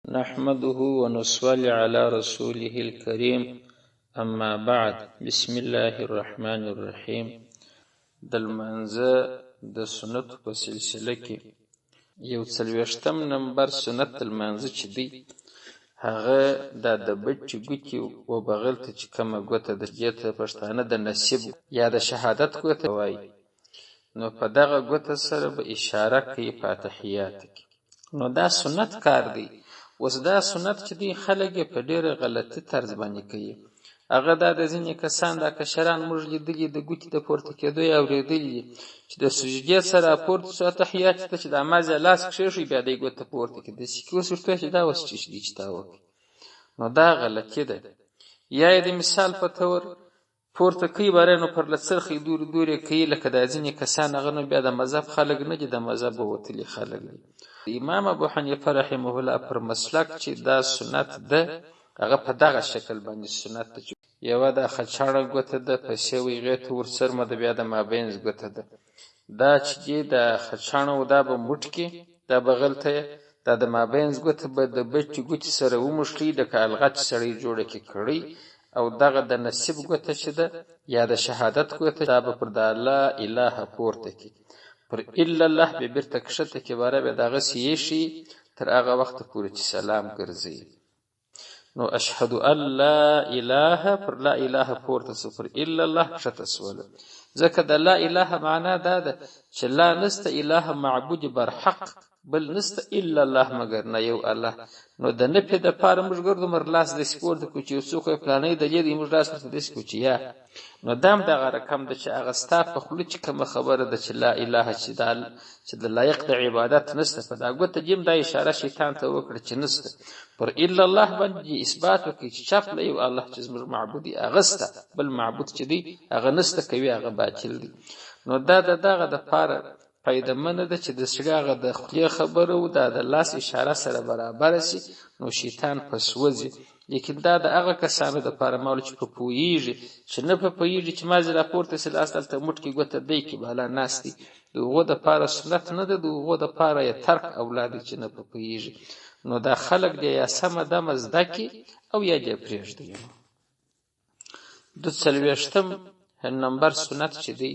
نحمده ونصلي على رسوله الكريم، اما بعد، بسم الله الرحمن الرحیم. د لمانځه د سنتو په سلسله کې یو څلوېښتم نمبر سنت د لمانځه چې دی، هغه دا د بټې ګوتې و بغل ته چې کومه ګوته ده، دې ته پښتانه د نصیب یا د شهادت ګوته وایي، نو په دغه ګوته سره به اشاره کوي په اتحیات کې. نو دا سنت کار دی. اوس دا سنت چې دی، خلک یې په ډېره غلطي طرز باندې کوي. هغه دا د ځینې کسان، دا کشران موږ لیدلي، د ګوتې د پورته کېدو یې اورېدلي دي چې د سجدې سره راپورته شو اتحیات ته، چې دا مازې لاس کښېښوي، بیا دی ګوته پورته کړي. داسې کې اوس ورته چې دا اوس څه دي چې تا وکړي، نو دا غلطي ده. یا یې د مثال په طور پورته کوي باره، نو پر له څرخی دورې دورې کوي، لکه دا ځینې کسان، هغه نو بیا د مذهب خلک نه دي، د مذهب وتلي خلک دي. امام ابو حنیفه رحمه الله پر مسلک چې دا سنت ده، هغه په دغه شکل باندې سنت ده چې یوه دا خچاړه ګوته ده، پسې وی هغې ته ورڅرمه ده، بیا د مابینځ ګوته ده. دا چې دي د خچاڼه دا به موټ کي، دا بغل ته دا د مابینځ ګوته به د بټې ګوتې سره وموښلي، لکه الغه چې سړی جوړه کړي کړی، او دغه د نصیب ګوته چې ده یا د شهادت ګوته، دا به پر د لا اله پورته کړي، پر الا الله به بیرته کښته کړي، باره بیا دغسې ایښي تر هغه وخته پورې چې سلام ګرځي. نو اشهد ان لا اله پر لا اله پورته سو، پر الا الله کښته سوله، ځکه د لا اله معنا دا ده چې لا نسته اله معبود برحق، بل نسته الا الله مګر نه یو الله. نو د نفي د پاره موږ ګردو مر لاس داسې پورته کړو چې یو څوک وایي فلانی دلیل دی، موږ لاس ورته داسې کړو چې یا. نو دا هم دغه رقم ده چې هغه ستا په خوله چې کومه خبره ده چې لا اله، چې دا چې د لایق د عبادت نسته، په دا ګوته دې هم دا اشاره شیطان ته وکړه چې نسته، پر الا الله باندې اثبات وکړي چې چپ له یو الله چې زموږ معبود دی هغه سته، بل معبود چې دی هغه نسته، کوي هغه باطل دی. نو دا د دغه دپاره فایدهمنه ده چې د سړي هغه د خولې خبره او دا د لاس اشاره سره برابره سي، نو شیطان په سوځي. لیکن دا د هغه کسانو دپاره مول چې په پوهېږي، چې نه په پوهېږي چې مازې راپورته سي لاس دلته موټ کې ګوته دی کې بالا ناست دي، د هغو دپاره سنت نه ده، د هغو دپاره یې ترک اولاد دی چې نه په پوهېږي. نو دا خلک دې یا سمه دمه زده کړي او یا دې پرېږدي. د 40 نمبر سنت چې دی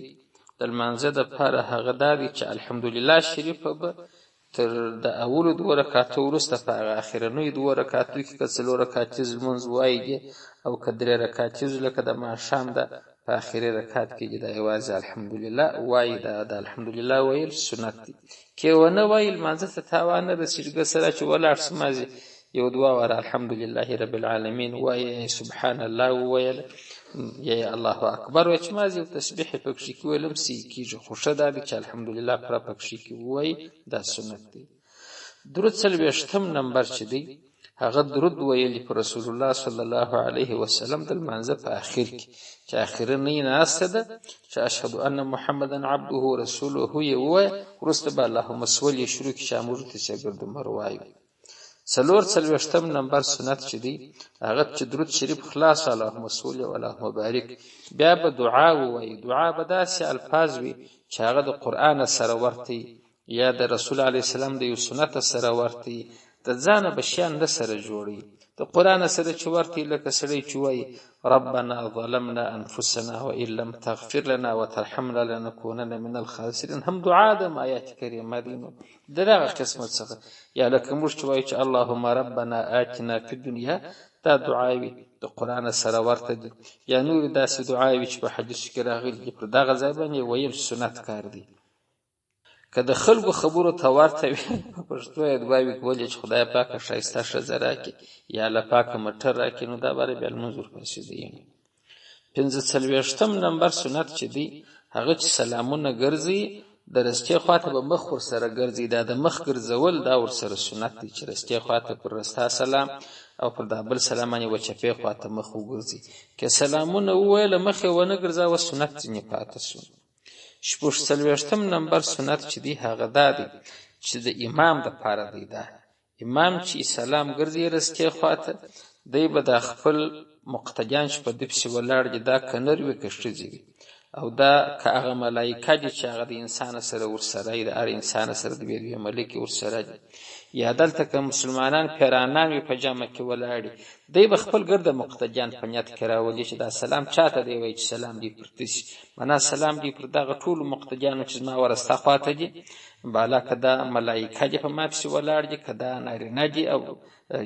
د لمانځه دپاره، هغه دا دی چې الحمدلله شریفه به تر د اولو دوو رکعتو وروسته په هغه اخرنیو دوو رکعتو کې، که څلور رکعتیز لمونځ وایي او که درې رکعتیز لکه د ماښام ده، په اخري رکعت کې دا یوازې الحمدلله وایي. دا د الحمدلله ویل سنت دی. که ونه وایي لمانځه ته تاوان نه رسېږي، سره چې ولاړ سو مازې یو دوه واره الحمدلله رب العالمین وایي، سبحان الله وویل یا الله اکبر وایي، چې مازې یو تسبیح یې پکښې کې وویل هم صحیح کېږي، خو ښه دا دی چې الحمدلله پوره پکښې کې ووایي، دا سنت دی. درود 40 نمبر چې دی، هغه درود ویل پر رسول الله صلی الله علیه وسلم د لمانځه په آخر کې چې آخرنۍ ناسته ده، چې اشهد ان محمدا عبده ورسوله یې ووایه، وروسته به اللهم صل شروع کړي چې موږ ته چې ګردو وایو. 44 نمبر سنت چې دی، هغه چې درود شریف خلاص، اللهم صل و اللهم بارک، بیا به دعا ووایي. دعا به داسې الفاظ وي چې هغه د قرآن سره ورته یا د رسول علیه السلام د یو سنت سره ورته، د ځانه به شیان نه سره جوړوي، د قرآن سره چې ورته، لکه سړی چې وایي ربنا ظلمنا انفسنا وان لم تغفر لنا وترحمنا لنكونن من الخاسرین، هم دعا ده، آیات کریمه دی. نو د دغه قسمت څخه، یا لکه موږ چې وایو چې اللهم ربنا آتنا فی الدنیا، دا دعاوي د قرآن سره ورته دي، یا نورې داسې دعاوي چې په حدیثو کې راغلي دي، پر دغه ځای باندې ویل سنت کار دی. که د خلکو خبرو ته ورته وي، په پښتو یې دعاوې کولې چې خدای پاکه ښایسته ښځه راکړي یا الله پاکه موټر راکړي، نو دا باره بیا لمونځ ورپسې دی. 45 نمبر سنت چې دی، هغه چې سلامونه ګرځي، د رستې خواته به مخ ورسره ګرځي. دا د مخ ګرځول دا ورسره سنت دی چې رستې خواته پر رستا سلام او پر دا بل سلام باندې وچپې خواته مخ وګرځي. که سلامونه وویل مخ یې ونه ګرځاوه، سنت ځینې پاته سو. 46 نمبر سنت چې دی، هغه دا دی چې د امام د پاره دی. دا امام چې سلام ګرځي رستې خواته، دی به دا خپل مقتدیان چې په ده پسې ولاړ دي، دا که نر وي که ښځې وي، او دا که هغه ملایکه دي چې هغه د انسان سره ورسره د هر انسان سره د دوې دوې ملکې ورسره دي، یا دلته که مسلمانان پیرانان وي په جمع کې ولاړ دی به خپل ګرده مقتدیان په نیت کې راولي چې دا سلام چاته دی، وایي چې سلام دی پر تاسي، معنا سلام دی پر دغه ټولو مقتدیانو چې زما ورسته خواته دي، بالا که دا ملایکه دي په ما پسې ولاړ دي، که دا نارینه دي او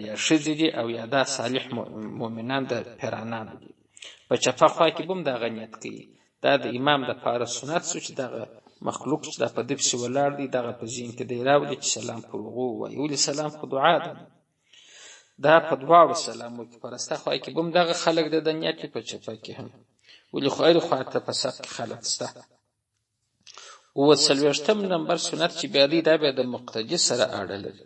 یا ښځې دي او یا دا صالح مؤمنان د پیرانانو دي. په چپه خوا کې به هم دغه نیت کوي. دا د امام دپاره سنت سو چې دغه مخلوق چې دا په ده پسې ولاړ دی دغه په ذهن کې دی راولي چې سلام پر هغو ووایي. ولې سلام خو دعا ده، دا په دواړو سلامو کې په راسته خوا کې به هم دغه خلک د ده نیت وي، په چپه کې هم، ولې خو هرې خوا ته په صف کې خلک شته. 47 نمبر سنت چې بیا دی دا بیا د مقتدي سره اړه لري.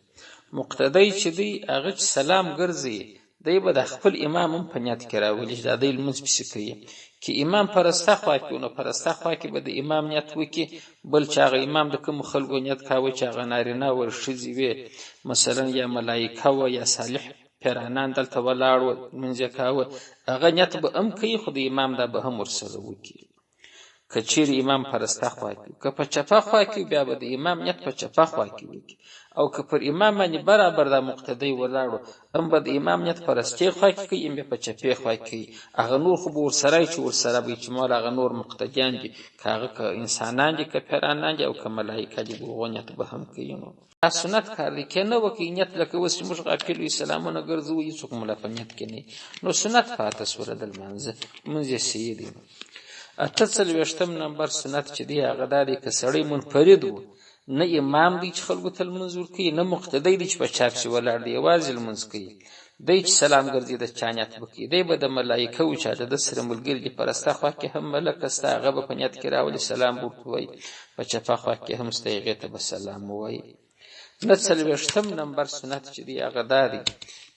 مقتدی چې دی هغه چې سلام ګرځي دی به د خپل امام هم په نیت کې راولي چې دا دی لمونځ پسې کوي. که امام په راسته خوا کې نو په راسته خوا کې به د امام نیت وکړي، بل چې هغه امام د کومو خلکو نیت کاوه چې هغه نارینه وه ښځې وې مثلا یا ملایکه وه یا صالح پیرانان دلته ولاړ وه لمونځ یې کاوه، هغه نیت به هم کوي خو د امام دا به هم ورسره وکړي. که چیرې امام په راسته خوا کې، که په چپه خوا کې بیا به د امام نیت په چپه خوا کې وکړي، او که پر امام باندې برابر دا مقتدی ولاړو هم به د امام نیت په رستې خوا کې کوي هم بیا په چپې خوا کې کوي. هغه نور خو به ورسره چې ورسره به چې مال هغه نور مقتدیان دي، که هغه که انسانان دي که پیرانان دي او که ملایکه دي، د هغو نیت به هم کوي. نو دا سنت کار دی، که نه وکړي نیت لکه اوس چې موږ غافل یو سلامونه ګرځوو هېڅوک مو لا په نیت کې نه، نو سنت پاته سوله د لمانځه، لمونځ یې صحیح دی. 48 نمبر سنت چې دی هغه دا دی که سړی منفرد و، نه امام دی چې خلکو ته لمونځ ورکوي، نه مقتدی دی چې په چا پسې ولاړ دی، یوازې لمونځ کوي، دی چې سلام ګرځي د چا نیت به کوي، دی به د ملایکه و چې د ده سره ملګري دي، په راسته خوا کې هم ملکه سته هغه به په نیت کې راولي سلام به ورته ووایي، په چپه خوا کې هم سته هغې ته به سلام ووایي. 49 نمبر سنت چې دی هغه دا دی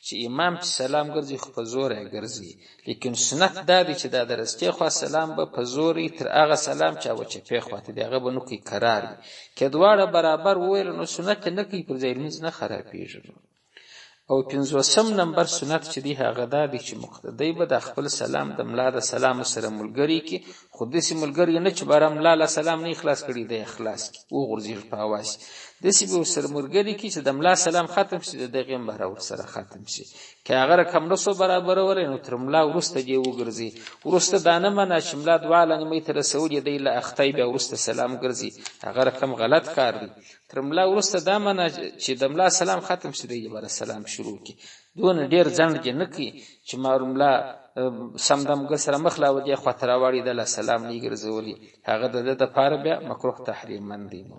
چې امام چې سلام ګرځي خو په زوره یې ګرځي، لیکن سنت دا دی چې دا د رستې خوا سلام به په زور تر هغه سلام چې هغه چپې خوا ته دی هغه به نه کوي، کرار وي. که دواړه برابر وویل نو سنت یې نه کوي، پر ځای لمونځ نه خرابېږي. او 50 نمبر سنت چې دی هغه دا دی چې مقتدی به د خپل سلام د ملا د سلام سره ملګری کړي، خو داسې ملګری نه چې باره ملا له سلام نه خلاص کړي دی یې خلاص کړي وغورځېږي په اواز، داسې به ورسره ملګری کړي چې د ملا سلام ختم شي د دغې هم باره ورسره ختم شي. که هغه رقم نه سو برابرولی نو تر ملا وروسته دې وګرځي، وروسته دا نه معنا چې ملا دعا لا نیمۍ ته رسولې دی له اختی بیا وروسته سلام ګرځي، هغه رقم غلط کار دی. تر ملا وروسته دا معنا چې د ملا سلام ختم شي دی باره سلام شروع کړي، دونه ډېر ځنډ دې نه کوي چې ملا سم دم ګر سره مخ لا ودې خواته راواړي ده لا سلام نه ګرځولي، هغه د ده دپاره بیا مکروه تحریما دی. نو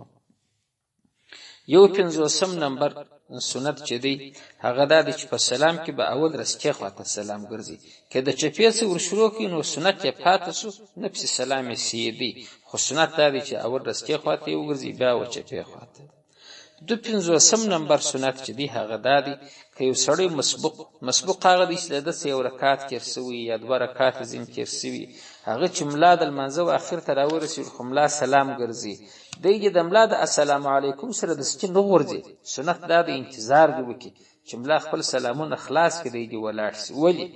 51 نمبر سنت چې دی هغه دا دی چې په سلام کې به اول رستې خواته سلام ګرځي، که د چپې څه ورشروع کړي نو سنت یې پاته سو، نه پسې سلام یې صحیح دی، خو سنت دا دی چې اول رستې خواته یې وګرځي بیا و چپې خواته. 52 نمبر سنت چې دی هغه دا دی که یو سړی مسبوق هغه دی چې د ده څه یو رکعت تېر سوی یا 2 رکعته ځینې تېر سوي، هغه چې ملا د لمانځه و اخر ته راورسېږي خو ملا سلام ګرځي، دی دې د ملا د السلام علیکم سره د سکي نه غورځي، سنت دا دی انتظار دې وکړي چې ملا خپل سلامونه خلاص کړي دی دې ولاړ سي. ولې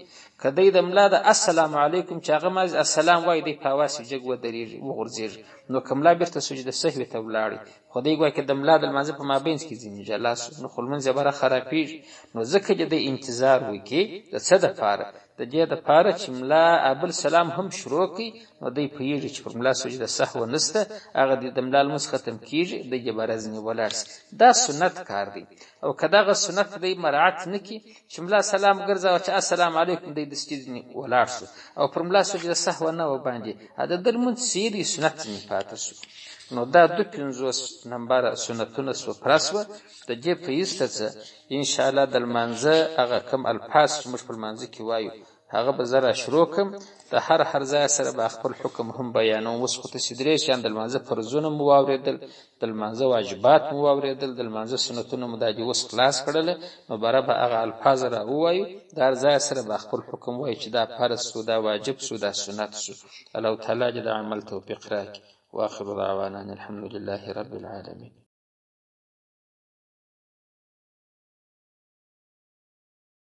که دی د ملا د السلام علیکم چې هغه مازې السلام وایي دی په اواز کې جګ ودرېږي وغورځېږي، نو که ملا بېرته سجده سهوې ته ولاړی خو دی ګواکې د ملا د لمانځه په مابین کې ځینې جلا سو نو خو لمونځ یې بره خرابېږي، نو ځکه دې دی انتظار وکړي د څه دپاره؟ د دې دپاره چې ملا ابل سلام هم شروع کړي نو دی پوهېږي چې پر ملا سجده سهوه نسته، هغه دې د ملا لمونځ ختم کېږي دی دې بره ځینې ولاړ سي. دا سنت کار دی. او که دغه سنت دی مراعت نه کړي چې ملا سلام ګرځاوه چې السلام علیکم دی دستي ځینې ولاړ سو او پر ملا سجده سهوه نه وه باندې د ده لمونځ صحیح دی، سنت ځینې پاته سو. نو دا 52 نمبر سنتونه سوه پوره سوه. د دې په ایسته څه انشاءالله د لمانځه هغه کوم الفاظ چې موږ په لمانځه کې وایو هغه به زه را شروع کړم، د هر هر ځای سره به خپل حکم هم بیانوم. اوس خو تاسې درې شیان د لمانځه فرضونه مو واورېدل، د لمانځه واجبات مو واورېدل، د لمانځه سنتونه مو دا دې اوس خلاص کړله، نو باره به هغه الفاظ را ووایو، د هر ځای سره به خپل حکم وایو چې دا فرض سو، دا واجب سو، دا سنت سو. الله تعالی دې د عمل توفیق راکړي. واخر دعوانا ان الحمد لله رب العالمين.